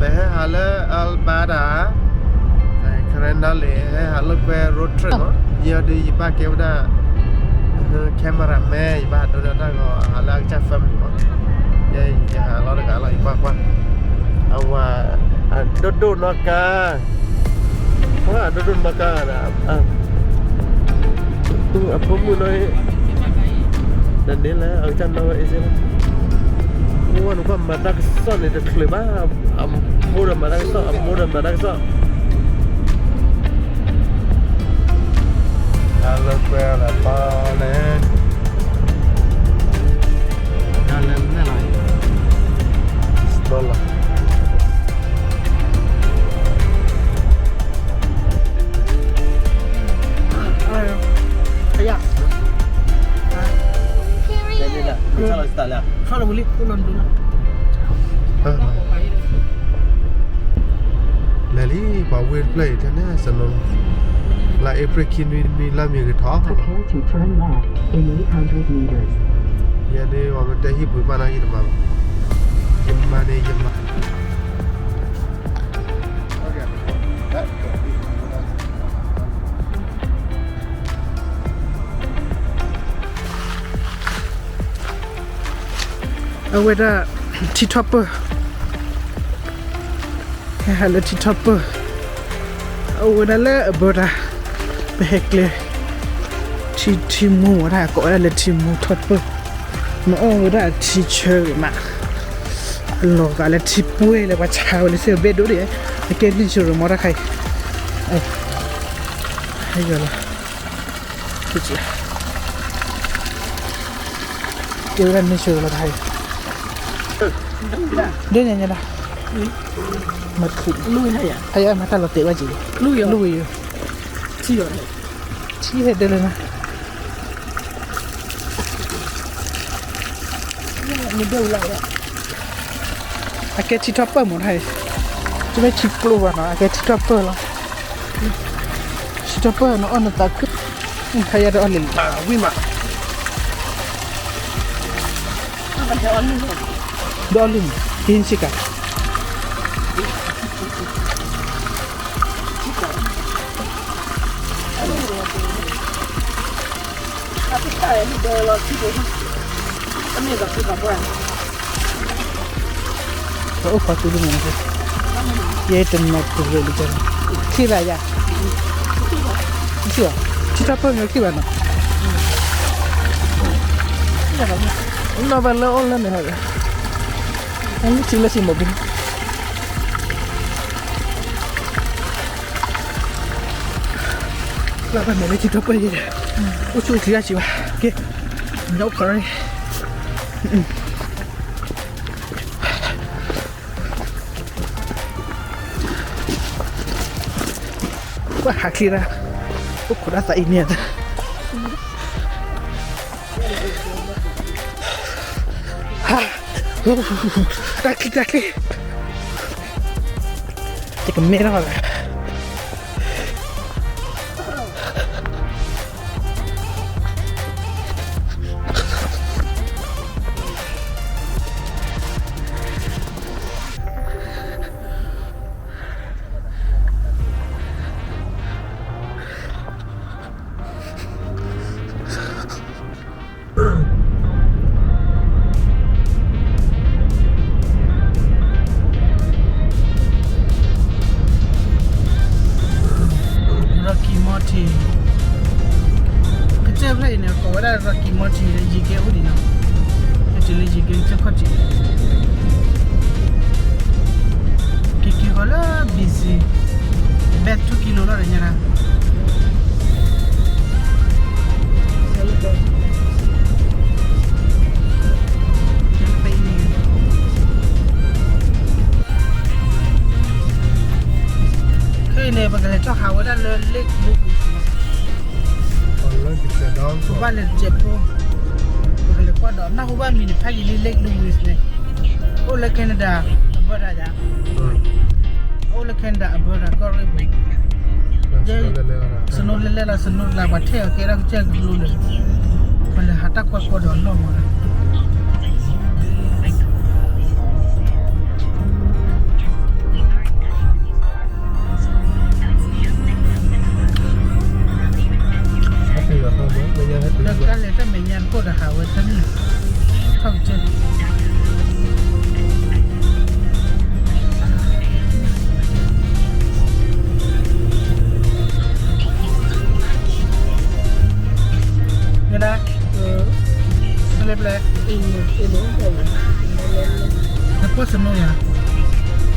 ပဟဲဟးလၢ Alberta, Canada လံ, ဟဲဟးလိာ်ကွဲ road trip မး, ယဲဒုးယဘၣ်ကဲဝဲဒၣ် cameraman, ယဘၣ်ဒိဒၣ်တၢ်ဂီၤ ဟးလၢအကစၢ် family မး, ယဲယဟးလီၤတဂၤလီၤ ယကွၢ်ကွၢ်, အဝဲ အဒိၣ်ဒိၣ်နီၢ်ကါ, ပှၤအဒိၣ်ဒိၣ်နီၢ်ကါဒီး အဖိမုၣ်နီၢ်, ဒီးန့ၣ်လၢအကစၢ်နီၢ်ဝဲအ့စ့လီၤ, အိၣ်ဝဲနကွၢ်မၤတၢ်ကစီၣ်န့ၣ်တချုးဘၣ်, အမိၢ်ဒီးမၤတၢ်ကစီၣ်, အမိၢ်ဒီးမၤတၢ်ကစီၣ်, အလၢကွဲလၢပီလဲၣ်, တၢ်လၢနဲၣ်လီၤ, လီၤလီၤ. လဲၤလံ ပှၤဝ့ၢ်တဖျၢၣ်အံၤ ထဲန့ၣ် စနိ, လါအ့ဖြ့ၣ်ခံနွံနွံ လၢမ့ၢ်ဂ့ၤထီၣ်, Prepare to turn left in eight hundred meters. ယဲဒၣ်ပှၤမ့ၢ်တဲဟံၣ်ပူၤဘၣ်နီၤ ယတမၤဘၣ်, ယမၤန့ၣ်ယမၤ အဝဲဒၣ် ထံထီၣ်ပၢၢ်, ဟဲဟးလၢထံထီၣ်ပၢၢ်, အဝဲဒၣ်လၢ Alberta, ပဟဲကျဲ ထံ, ထံမူမး တၢ်ကိးဝဲဒၣ်လၢထံမူထီၣ်ပၢၢ်, နအိၣ်ဝဲဒၣ်ထံဆၢဂ့ၤမး, အလီၤဂာ်လၢထံပှဲၤလၢပှၤဆါဝဲလၢစ့ၢ်ဘ့ၣ်ဒိၣ်ဒံး, အကဲ natural မး တၢ်ခါအံၤ, ဟဲယီၤလီၤ, ကဲဝဲဒၣ် natural လီၤတခါအံၤ, ဒ်ညါညါဒၣ်, မၤခုၣ်, အမၤတၢ်လီၤတဲာ်ဘၣ်က့ၤ, လူၤယီၤ, ထံဟဲဒၢလၢနၤ အကဲထံထီၣ်ပၢၢ်မးတခါအံၤ, တမ့ၢ်ထံကျိဘၣ်နီၤ အကဲထံထီၣ်ပၢၢ်လီၤ, ထံထီၣ်ပၢၢ်နီၤ အီၣ်နသးခု, ခါယါတအီၣ်လံ, ဝံၤမး, ဒီးအီၣ်လံ, ဟံးဆ့ကၤ ပအိၣ်ဖးသူလၢမနုၤ, ယဲတနီၤပှဲၤလံ, ချ့ဘၣ်ယၤ, ထံထီၣ်ပၢၢ်မ့ၢ်ချ့ဘၣ်နီၤ, နီၢ်ဘၣ်လၢအီၣ်လၢန့ၣ်, အလၢထံလၢထံမ့ၢ်ဘၣ် လၢဘၣ်မဲာ်လၢထံထီၣ်ပၢၢ်ယဲ, အိၣ်ဆူၣ်အိၣ်ချ့ဒၣ်စံးဘၣ်, ကဲ, ဒီးခီ, ကွၢ်ဟးချ့ဒၣ်, အိၣ်ခိးဒၣ်သးအံၤန့ၣ်, တၢ်ချ့တၢ်ချ့, ယကမဲထီၣ်လၢ Rocky Mountain, ကစၢၢ်ဖျၢၣ်အံၤန့ၣ် ကိးဝဲဒၣ် Rocky Mountain လၢယံၤကဲအိၣ်ဒံးနီၤ, ကတုၤလၢယံၤကဲကစၢၢ်ခီၣ်ထံး, က့ၤက့ၤဃီလၢ B C, ဘဲၣ် two kilo လီၤဒီးညါဒၣ် ခဲအံၤန့ၣ် ပကလဲၤထီၣ်ဟးဝဲဒၣ်လၢ Lake Louise န့ၣ်, ပဘၣ်လဲၤတစဲးဖိ, ပကလဲၤကွၢ်ဒီး နၢ်ဟူဘၣ်မံၤန့ၣ် ဖးယံာ်လံ Lake Louise န့ၣ်, အိၣ်လၢ Canada Alberta ယါ, အိၣ်လၢ Canada Alberta ကီၢ်ရ့ၣ်ပူၤ, ယဲ snow လဲၤလဲၤလီၤ snow တလါ ပှၤထဲအီၤကဲထီၣ်ကစၢၢ်ကလိလၢ, ပလဲၤဟးတၢ်ကွၢ်ကွၢ်ဒီးအလီၢ်မးလၢ လၢ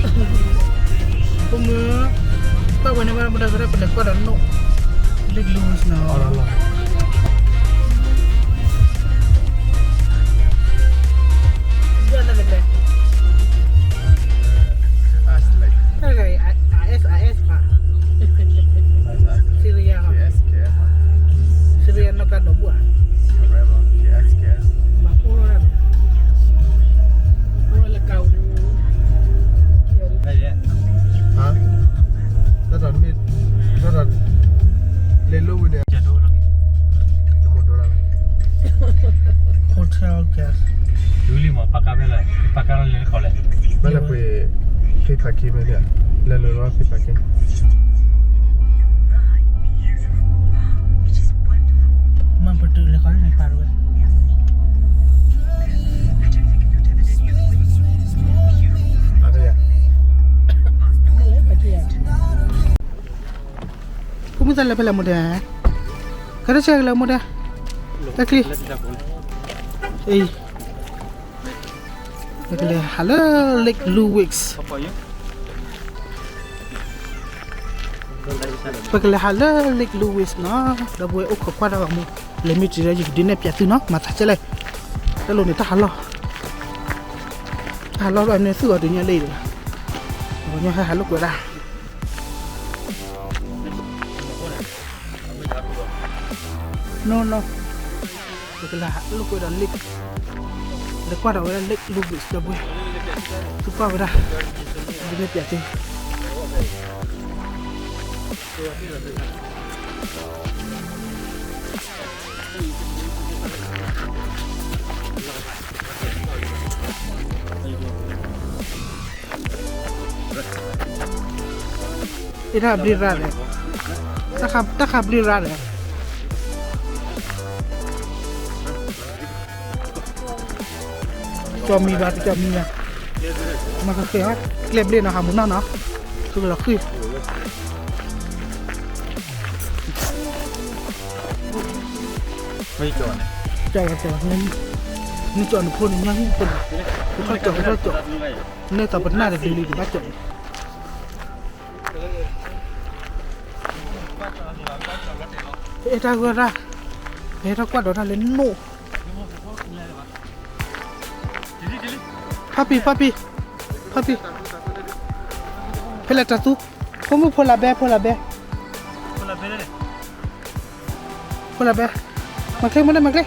ဖိမုၣ်, ပဝဲန့ၣ်ဝဲ ပဒၢကရၢပလဲၤကွၢ်ဒီးနိၣ် Lake Louise နီၤ. တၢ်ဂၤအံၤ I S I S ပှၤ Syria ဟီ Syria နီၢ်ကါဒီးဘူၣ်ဧါ မၤအိၣ်လီၤဒၣ် အိၣ်လၢကါအိၣ် တၢ်တမ့ၢ် တၢ်တလဲၤလိဝံၤန့ၣ် တမ့ၢ်ဒိလၢ hotel guest ဒုလံမး ပာ်ကါဖဲလဲၣ် ပာ်ကါလီၤလဲၤလၢခီလဲၣ် ဘၣ်လဲၤပှ့ၤ free parking မ့ၢ်ဒ် လဲၤလိၤလီၤ free parking မ့ၢ်ပတုၤလဲၤခီန့ၣ်ပာ်ဝဲ ဖိမုၣ်သးလဲၤဖဲလဲၣ်မိၢ်ဒဲး, ကရၢဆဲကလဲၤမိၢ်ဒဲး, တၢ်ချံ, အံၤ, ပကလဲၤဟးလၢ Lake Louise, ပကလဲၤဟးလၢ Lake Louise နီၤ, ဒီပုၢ်ဝဲၢ်အိၣ်ခိးကွၢ်တၢ်ဂီၤမူ, လဲၤမ့ၢ်တုၤဒီး ယကဒုးနဲၣ်ပၠးသုနီၤ, မၤသးကဲလဲၣ်, တၢ်လိၤန့ၣ်တၢ်ဟးလီၢ်, တၢ်ဟးလီၢ်ဒီးန့ၣ်သုၣ်အီၤတညါလၢအံၤဒီး, ပှၤကညီဟဲဟးလိာ်ကွဲဒၣ် နီၢ်နီၢ်, ပကလဲၤဟးလိာ်ကွဲဒီး lake, လဲၤကွၢ်ဒီးဝဲဒၣ် Lake Louise ဒီပုၢ်ဝဲၢ်, သုကွၢ်ဝဲဒၣ်, ဒုးနဲၣ်ပၠးသု အ့ၣ် တၢ်ဘျုးရၣ်ဒီး, တၢ်ဃးဘျုးရၣ်ဒီး, ကၠီမံၤဘၣ် တကၠီမံၤဘၣ်, မၤကဃ့အီၤ ကျဲဘျ့နီၤ ဟးမူနီၢ်နီၤ, သုကလီၤဃု, ကၠီ, နကၠီနဖိန့ၣ် ညါဟံၣ်ဖိန့ၣ်, ကထီၣ်ကၠီ ကထီၣ်ကၠီ, နဲၣ်သးပနၢ်တဘျုးလံ တဘၣ်ကၠီ, ပအဲၣ်တၢ်ဂီၤတၢ်, ပဟဲထီၣ်ကွၢ်ဒီးတၢ်လၢနိၣ် ဖါပံၤ ဖါပံၤ, ဖါပံၤ, ဖဲလဲၣ်တၢ်သူ, ဖိမုၣ်ဖိလၢဘဲ ဖိလၢဘဲ, ဖိလၢဘဲ, မၤချ့မိၢ်ဒဲး မၤချ့,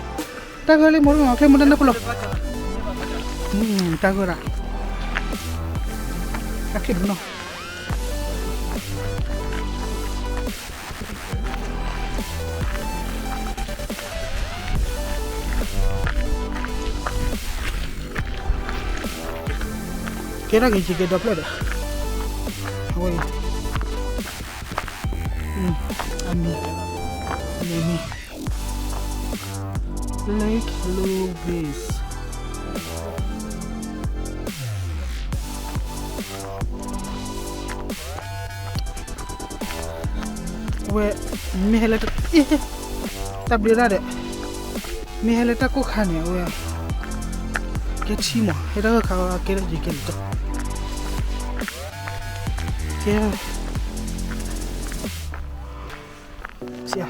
တၢ်ဂီၤလံ မိၢ်ဒဲး မၤချ့မိၢ်ဒဲး နၢ်ပလိာ်, တၢ်ဂီၤဒၣ်, တၢ်ခံးနီၤ ကဲထီၣ်က့ၤ ယကဲဒီဖျၢၣ်ဒီး, အဝဲအံၤ, အမံၤ, အမံၤ, Lake Louise အဝဲ, မ့ၢ်ဟဲလၢ, တၢ်ဘျုးဒၣ်ဒီး, မ့ၢ်ဟဲလၢတၢ်ကိၢ်ခါန့ၣ် အဝဲ, ကဲထံမး ဟဲတၢ်ဂၢၢ်ခါ ကဲထီၣ်က့ၤကဲလၢတၢ်, ကဲ, ဆံး ထီၣ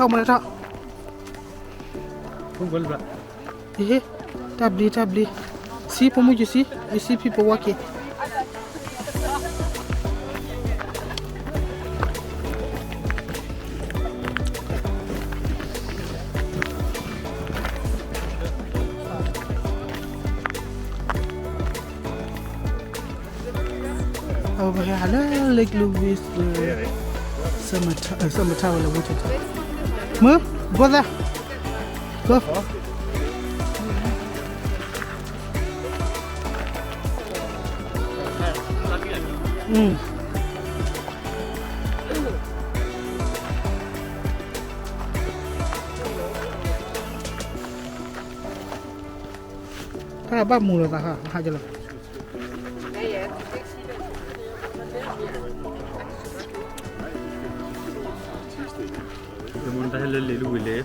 ်မလဲၣ်ထီၣ်, တၢ်ဘျုးတၢ်ဘျုး, see ဖိမုၣ် you see, you see people walking. အဝဲပဟဲဟးလၢ Lake Louise, summertime ဝဲလၢ winter time. Move, go there. Go. တၢ်ဘၣ်မူလီၤသးဟး, ဟးကလီၤ. တၢ်ဟဲလၢလံာ်လူဝံၤလံ,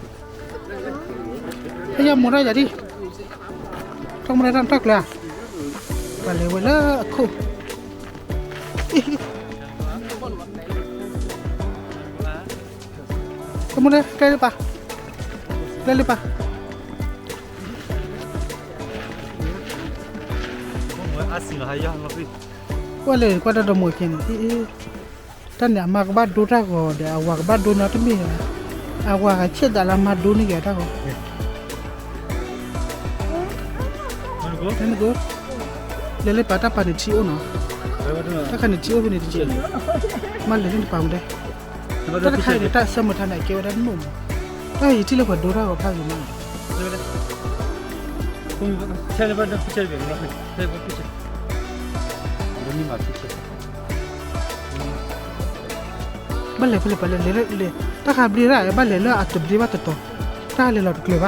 ဟဲယမိၢ်တၢ်ယၤဒံ, ထီၣ်မူတၢ်တၢ်ကျၢၤ, ပှၤလဲၤဝဲလၢအခိၣ်, ထီၣ်မူတၢ်ကျဲလၢပၢ်, ကျဲလၢပၢ် ကွၢ်လၢကွၢ်တၢ်ဒီမိၢ်က့န့ၣ်, တၢ်န့ၣ်အမါကဘၣ်ဒိတၢ်ဂီၤဒီး အဝၤကဘၣ်ဒိန့ၢ်တမ့ၢ်ဧါ, အဝၤဂၤဆဲးသးလၢအမါဒိန့ၢ်က့ၤတၢ်ဂီၤ, လဲၤလၢပၢ်တၢ်ပာ်န့ၣ်ထံအိၣ်နီၤ, တၢ်ခါန့ၣ်ထံအိၣ်ဖဲန့ၣ်တက့ၢ်, မ့ၢ်လဲၤလၢနပၢ်မူဒဲ တၢ်တခါအံၤန့ၣ် တၢ်ဆၢမုၢ်ထါန့ၣ် အကဲဝဲဒၣ်နိၣ်မး, တၢ်ယထံၣ်လၢပှၤဒိတၢ်ဂီၤဖးယံၤမး, ဘၣ်လဲၤဖဲလဲၣ်ပှၤလဲၤလဲၤ, တၢ်ခါဘျ့ဒၣ်ဘၣ်လဲၤလၢ, တၢ်ခါဘျ့ဒၣ်တတီၤ, တၢ်လဲၤလီၤတကျၢၤဘၣ်,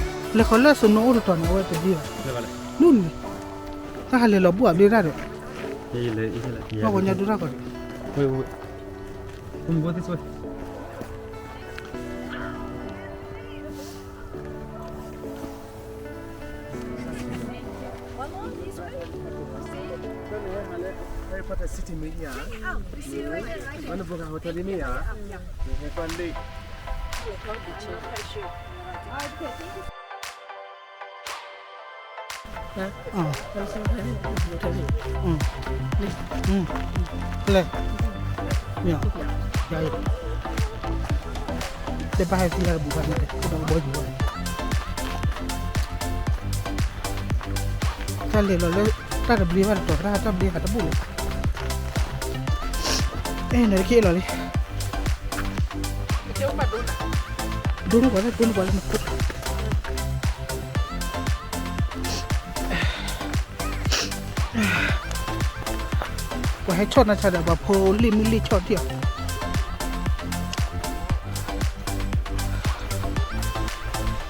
လဲၤဃီၤလၢအစိနိအိၣ်တတီၤန့ၣ် အဝဲတဘျ့ဘၣ်, နူၢ်န့ၣ်, တၢ်ခါလဲၤလီၤဘူၣ်အဘျ့ဒၣ်ဒီး, ပှၤကညီဒိတၢ်ဂီၤဒီး Harry Potter City မ့ၢ်ဧါ, မနုၤဘိဂါ hotel မ့ၢ်ဧါ, ဟဲကွၢ်လံ, လဲၤ, တဲဘၣ်ဟဲသံလၢကဘူၣ်ဘၣ်န့ၣ် ကဒီးကဘီယူၤဘၣ်န့ၣ်, တၢ်လဲၤလီၤလၢ, တၢ်တဘျ့ဘၣ်တတီၤ တၢ်တဘျ့ဟးတဘူၣ်လၢၤ, အဲ နတက့ၢ်လီၤလံ, ဒိနပှၤလၢ ဒိနပှၤလၢနခိၣ် ပှၤဟဲဆီၣ်နၤဆါဒီး ပှၤဖိလံၣ်မုၢ်လံၣ်ဆီၣ်ထံၣ်အီၤ,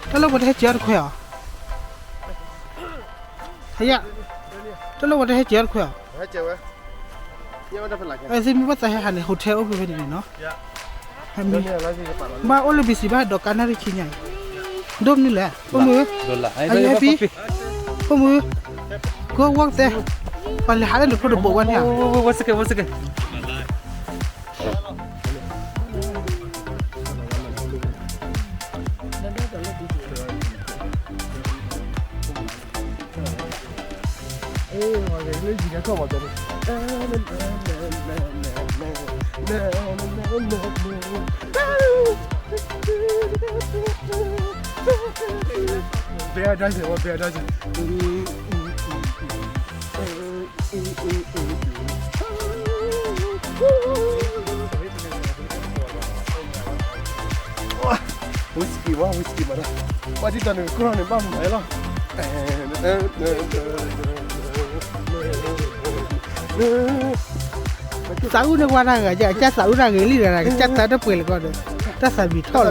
တၢ်လၢပှၤတဟဲစၢၤတခွဲးအီၤ, ဟဲယၤ, တၢ်လၢပှၤတဟဲစၢၤတခွဲးအီၤ, သ့မ့ၢ်ဘၣ်သးဟဲဟးန့ၣ် hotel အိၣ်ဖဲဖဲန့ၣ်န့ၣ်နီၤ, ဟဲမံ, ဘၣ်အိၣ်လၢ busy ဘၣ်ဒီးကါနၣ်ရံၣ်ဆံညါအံၤ, ဒိၣ်မနုၤလဲၣ်, ဖိမုၣ်, are you happy, ဖိမုၣ်, go walk there, ပှၤလဲၤဟးလၢနဖိတဘိးဝဲန့ၣ်ဧါ, one second, one second. ဘဲဒၣ်ယဲ ဘဲဒၣ်ယဲ whisky ဝဲ whisky မး, ပှၤဒ်သိးန့ၣ်ကကြၢးန့ၣ် ဘၣ်မနုၤလီၤ, သးအုးန့ၢ်ဝဲတၢ်ဂၤ, ကစၢ်သးအုးတၢ်ဂ့ၤလံတဂၤ, ကစၢ်သးတပှဲၤလၢၤကီးဒီး တၢ်သးဘံၣ်ထီၣ်လီၤ,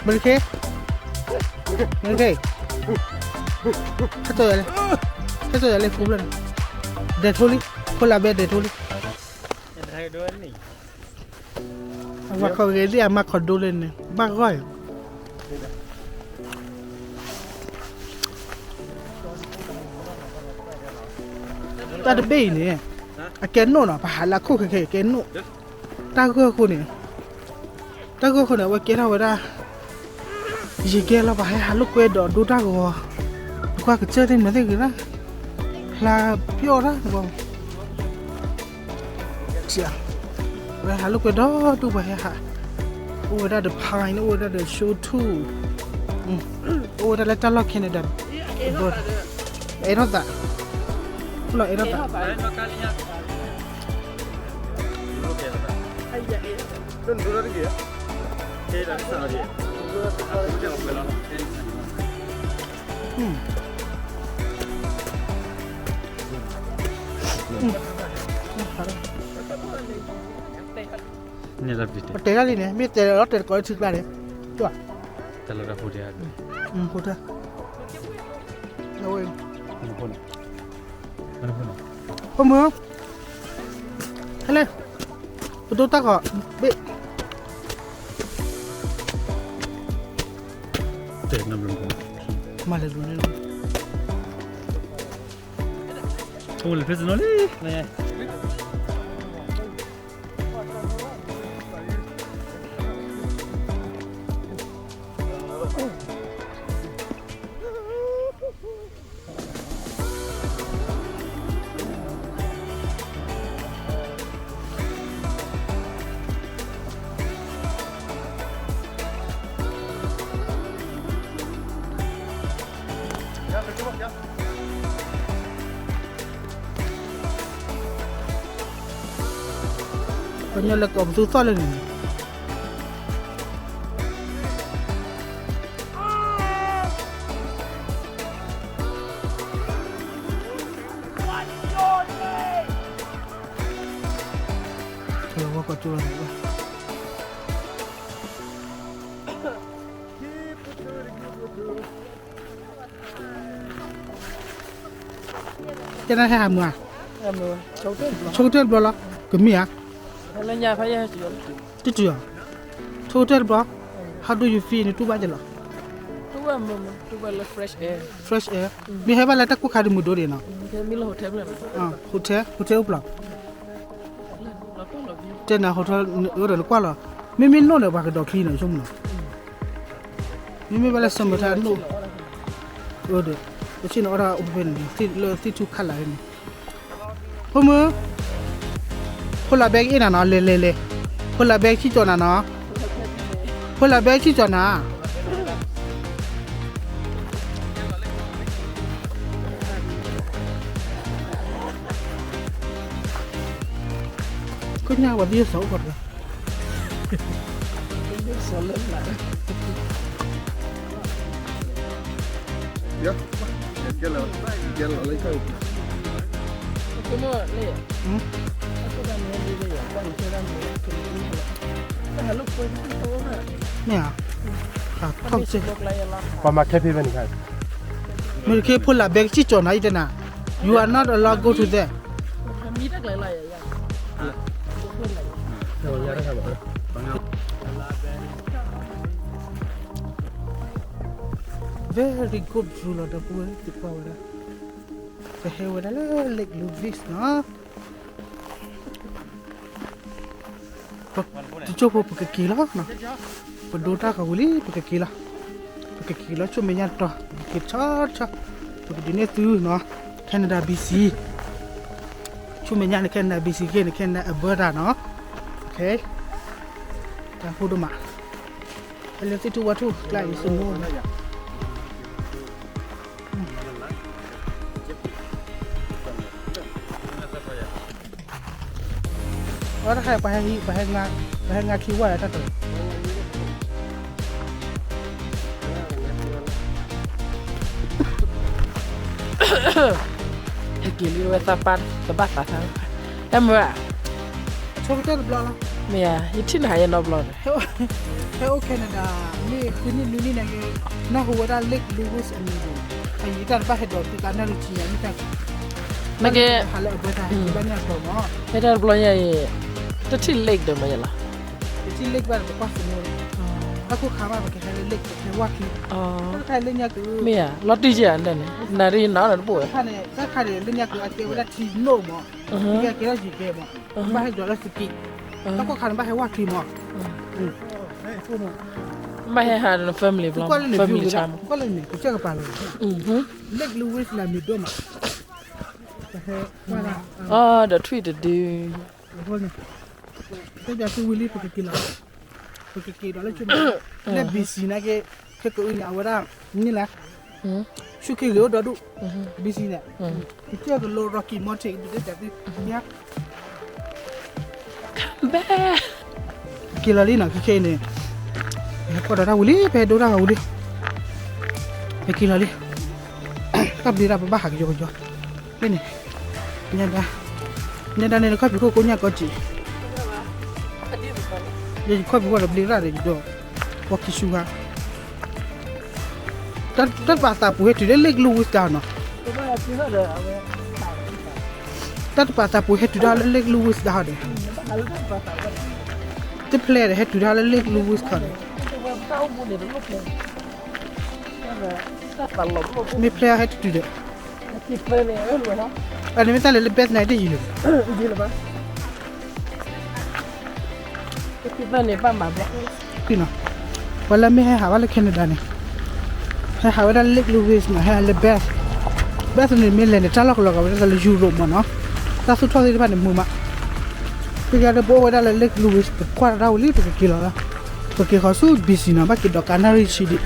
မ့ၢ်တခ့, မ့ၢ်တခ့, ဟဲစိာ်ယၤလၢ, ဟဲစိာ်ယၤလၢဖိဖျၢၣ်န့ၣ်, ဒဲးထိလံ, ဖိလၢဘဲဒဲးထိလံ. အဝၤခီဂဲၤဒ်အမါခီဒိလၢန့ၣ် ဘၣ်ဂီၢ်အံၤ, တၢ်တဘ့ၣ်အံၤန့ၣ် အကဲနိၣ်နီၤ, ပဟးလၢအခိၣ်ခဲခဲအံၤ ကဲနိၣ်, တၢ်ဂီၢ်အဃိန့ၣ်, တၢ်ဂီၢ်အဃိန့ၣ် အဝဲကဲထီၣ်ဝဲဒၣ် ယကဲလီၤ ပှၤဟဲဟးလိာ်ကွဲဒီးဒိတၢ်ဂီၤ, ပကွၢ်ကစၢၢ်သ့ၣ်မနုၤသ့ၣ်ဂ့ၤလၢ, ဖျါပျီၣ်တၢ်, ပှၤဟဲဟးလိာ်ကွဲဒီဒူၣ် ပှၤဟဲဟး, အိၣ်ဝဲဒၣ်ဒီး pine န့ၣ် အိၣ်ဝဲဒၣ်ဒီး show too, အိၣ်ဝဲဒၣ်လၢတၢ်လီၢ် Canada, အဲၣ်ထီၣ်သး, လီၤအဲၣ်ထီၣ်သး ပတဲဒၣ်လံန့ၣ် မ့ၢ်တဲလီၤတဲာ်တကိးလၢထံကျါန့ၣ်, ဖိမုၣ်, ဟဲလၢ, ဒိတၢ်ခီ, ဘ့ၣ်, တဲနဘျီ, မၤလဲၤလူၤန့ၣ်လီၤ, အိၣ်လၢ personal လံ. ပညီလၢကိးပသူသီၣ်လၢန့ၣ်န့ၣ် ဝဲကီၢ်ကၠိလီၤန့ၣ်, တဲနၤဟဲဟးမုာ်ဧါ, ဆိကတၢၢ်တဘျီလီၤ, ကမ့ၢ်ဧါ, တတုၤဧါ, ဆိကတၢၢ်တဘျီ, how do you feel န့ၣ်တူၢ်ဘၣ်ကလီၤ, fresh air, မ့ၢ်ဟဲဘၣ်လၢတၢ်ကူၣ်ခါဒ်မုာ်ဒိၣ်ဒံးနီၤ, hotel, hotel အိၣ်ပျီ တဲနၤ hotel အိၣ်ဒီးနကွၢ်လီၤ, မ့မ့ၢ်နိၣ်ဒီးပှၤကဒီးချံနီၤ ဆိကမိၣ်နီၤ, မ့မ့ၢ်ဘၣ်လၢ summer time နိၣ်, ဒီး ပဆ့ၣ်နီၤအီၣ်ဒၣ်အိၣ်ဖဲန့ၣ် လၢသ့ၣ်ထူၣ်ခါလာ်ဖဲန့ၣ်, ဖိမုၣ်, ဖိလၢဘဲက့ၤအ့ၣ်နၤနီၤ လဲၤလဲၤလဲၤ, ဖိလၢဘဲက့ၤစံၣ်ကၠီၤနၤနီၤ, ဖိလၢဘဲက့ၤစံၣ်ကၠီၤနၤ ခိၣ်ညါဝဲသ့ၣ်စီၤအိၣ်ကီးတဂၤ, မ့ၢ်ဧါ, ပှၤမၤခဲဖံဖဲန့ၣ်ခါ, မ့ၢ်တခ့ဖိလၢဘဲကစံၣ်ကၠီၤနၤအံၤတဲနၤ, you are not allowed go to there. Very good view လီၤ ဒီပုၢ်ဝဲၢ် သ့ၣ်ကွၢ်ဝဲဒၣ်, ပဟဲဝဲဒၣ်လၢ Lake Louise နီၤ. တကၠိဖိပကက့ၤလီၤ, ပဒိတၢ်ဂီၤဝံၤလံ ပကက့ၤလီၤ, ပကက့ၤလီၤ ဆူမဲာ်ညါတတီၤ ပကက့ၤဆီဆီ, ပကဒုးနဲၣ်သုနီၤ, Canada BC, ဆူမဲာ်ညါန့ၣ် Canada BC က့ၤန့ၣ် Canada Alberta နီၤ, တၢ်ဖိဒိၣ်မး, အလၢသ့ၣ်ထူၣ်ဝၣ်ထူၣ်ကျါအံၤ စနိ အတခါ ပှၤဟဲ ပှၤဟဲငါ ပှၤဟဲငါခံဝၣ်လၢတၢ်တ, ဟဲက့ၤလံဝဲသးပၢ် တဘၣ်သးသး, တၢ်မုာ်ဧါ, ဆိကတၢၢ်တဘျီလီၤ, မ့ၢ်ဧါ, ယထံၣ်နၤယဲနီတဘျီန့ၣ် ဟဲအိၣ် Canada မ့ၢ်ဃုနံၣ်နွံနံၣ်န့ၣ်က့ၤ နၢ်ဟူဝဲဒၣ် Lake Louise အမံၤပူၤ, အယံၤတၢ်တဘၣ်ဟဲဒိးသုးကါနၢ်ရံၣ်ဆံညါ မ့ၢ်တၢ်, နက့ၤ ဟးလၢအဘၢတၢ် ဟဲက့ၤဘၣ်န့ၣ်အတီၤမး, ဟဲတၢ်တဘျီညါအံၤ တထံၣ် lake ဒီးမးယဲလီၤ, တထံၣ် lake ဘၣ်ဒီးပကွၢ်စနိ, တၢ်ခိၣ်ခါဘၣ် ပကဟဲလၢ lake ပကဟဲဝၣ်ခံ, တၢ်တခါလၢညါက့ၤ မ့ၢ်ဧါ, လီၤတံၢ်ယဲၢ်န့ၣ် နၤရံၣ်နီၤနတပိၢ်ဝဲ, တၢ်တခါန့ၣ် လၢညါက့ၤ အကဲဝဲဒၣ်ထံနိၣ်မး, ကဲကဲထီၣ်ယံၤကဲမး, ဘၣ်ဟဲဒိးလၢသုးက့, တၢ်ခိၣ်ခါန့ၣ် ဘၣ်ဟဲဝၣ်ခံမး, ဘၣ်ဟဲဟးဒီး family ဘျီ family ဆါမး, ကွၢ်လၢန့ၣ် ကစၢၢ်ကပၤလီၤ, Lake Louise န့ၣ် မ့ၢ်ဒိၣ်မး, အီၤဒီးထွံၣ်တဒု အဃိန့ၣ် တဲပျးသုဝံၤလံ ပကက့ၤလီၤ, ပကက့ၤဒီးလၢဆူမဲာ်ညါ, လၢ BC နာ်က့ ခဲကအုန့ၣ် အဝဲဒၣ် န့ၣ်လဲၣ်, ဆူၣ်ခ့ဂ့ၤအိၣ်ဒီဒူၣ်, BC န့ၣ်, ကစၢၢ်ကလိ Rocky Mountain ဒုးတဲပျးသု, က့ၤလီၤလံနီၤ ခဲခဲအံၤန့ၣ်, ဟဲကွၢ်ဒီးတၢ်ဝံၤလံ ဖဲဒိတၢ်ဂီၤဝံၤလံ, ဟဲက့ၤလီၤလံ, တၢ်ဘျုးတၢ်ပဘၣ်ဟးကယီကယီ, ဖဲန့ၣ်, ညါဒၣ်, ညါဒၣ်န့ၣ် နခီၣ်ဖံးခိၣ်ကိးညါကီးစ့ၢ်, ယခီၣ်ဖံးခိၣ်ဒီးဘျုးတၢ်ဒီးယဒီး, ပှၤခံဆူဂၤ တၢ်တပာ်သးပူၤဟဲတုၤလၢ Lake Louise တၢ်နီၤ, တၢ်တပာ်သးပူၤဟဲတုၤတၢ်လၢ Lake Louise တၢ်ဒီး, တဖျဲးဒီး ဟဲတုၤတၢ်လၢ Lake Louise ခီန့ၣ်, မ့ၢ်ဖျဲးဟဲတတုၤဒီး, အန့ၣ်မ့ၢ်တၢ်လဲၤလၢ Banff န့ၣ် တယံာ်လၢၤဘၣ်, ပှၤလၢမ့ၢ်ဟဲဟးဘၣ်လၢ Canada န့ၣ်, ဟဲဟးဝဲဒၣ်လၢ Lake Louise နီၤ, ဟဲလၢ Banff, Banff န့ၣ်မ့ၢ်လဲၤန့ၣ် တၢ်လီၢ်ကလီၤဂာ်ဝဲဒၣ်လၢ Europe မ့ၢ်နီၤ, တၢ်သူၣ်ထီၣ်သ့ၣ်တဖၣ်န့ၣ်မုာ်မး, တကးဒီး ပအိၣ်ဝဲဒၣ်လၢ Lake Louise ပကွၢ်တၢ်ဝံၤလံ ပကက့ၤလီၤလီၤ, ပက့ၤဃီၤဆူ BC နီၤ, ဘၣ်က့ၤဒီးကါနၣ်ရံၣ်ဆံးဒံး,